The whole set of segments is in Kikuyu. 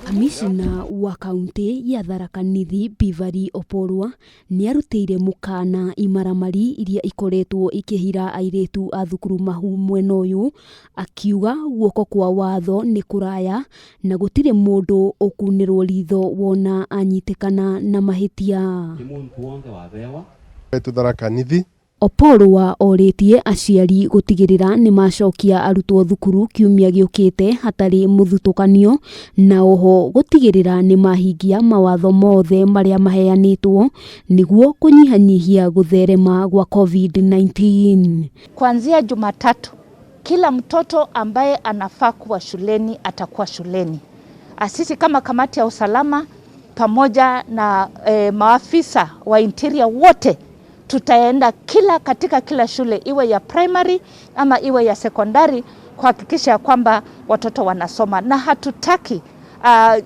Kamishna wa kaunti ya Tharaka Nithi Beverly Opolwa nĩarutĩire mũkana imaramari iria ikoretwo ikĩhira airĩtu a thukuru mahu mwena ũyũ, akiuga guoko kwa watho nĩ kũraya na gũtirĩ mũndũ ũkunĩrwo ritho wona anyitĩkana na mahĩtia. Wetu Tharaka Nithi. Opolwa orĩtie aciari gũtigĩrĩra nĩmacokia arutwo thukuru kiumia gĩũkĩte hatarĩ mũthutũkanio na oho gũtigĩrĩra nĩmahingia mawatho mothe marĩa maheanĩtwo nĩguo kũnyihanyihia gũtherema gwa COVID-19. Kuanzia Jumatatu kila mtoto ambaye anafaa kuwa shuleni atakuwa shuleni. Sisi kama kamati ya usalama pamoja na maafisa wa interior wote tutaenda katika kila shule, iwe ya primary ama iwe ya sekondari, kuhakikisha kwamba watoto wanasoma, na hatutaki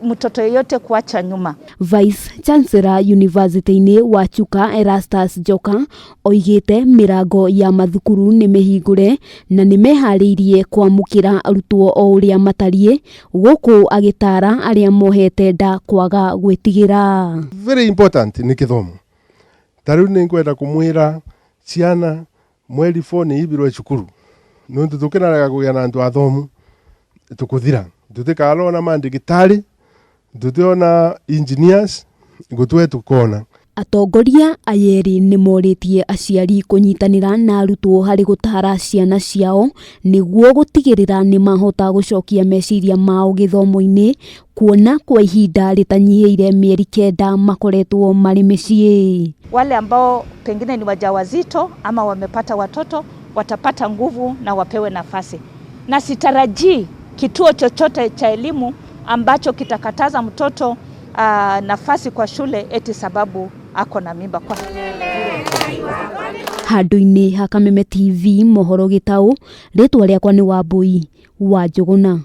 mtoto yeyote kuacha nyuma. Vice Chancellor University-inĩ wa Chuka Erastus Njoka oigĩte mĩrango ya mathukuru nĩ mĩhingũre na nĩ meharĩirie kwamũkĩra arutwo o ũrĩa matariĩ, gũkũ agĩtara arĩa mohete nda kwaga gwĩtigĩra. Very important nĩ gĩthomo. Ta rĩu nĩ ngwenda kũmwĩra ciana mweri 4 nĩ ibirwe cukuru nontu tukinarega kũgĩa na antu athomu tukuthira tutikarona mandagĩtarĩ tutiona engineers gutwe tukona. Atongoria aya erĩ nĩ morĩtie aciari kũnyitanĩra na arutwo harĩ gũtara ciana ciao nĩguo gũtigĩrĩra nĩ mahota gũcokia meciria mao gĩthomo-inĩ, kuona kwa ihinda rĩtanyihĩire mĩeri 9 makoretwo marĩ mĩciĩ. Wale ambao pengine ni wajawazito ama wamepata watoto watapata nguvu na wapewe nafasi, na sitarajii kituo chochote cha elimu ambacho kitakataza mtoto nafasi kwa shule eti sababu ako na mimba. Kwa Handũ-inĩ ha Kameme TV mohoro gĩtaũ, rĩtwa rĩakwa nĩ Wambui wa Njũgũna.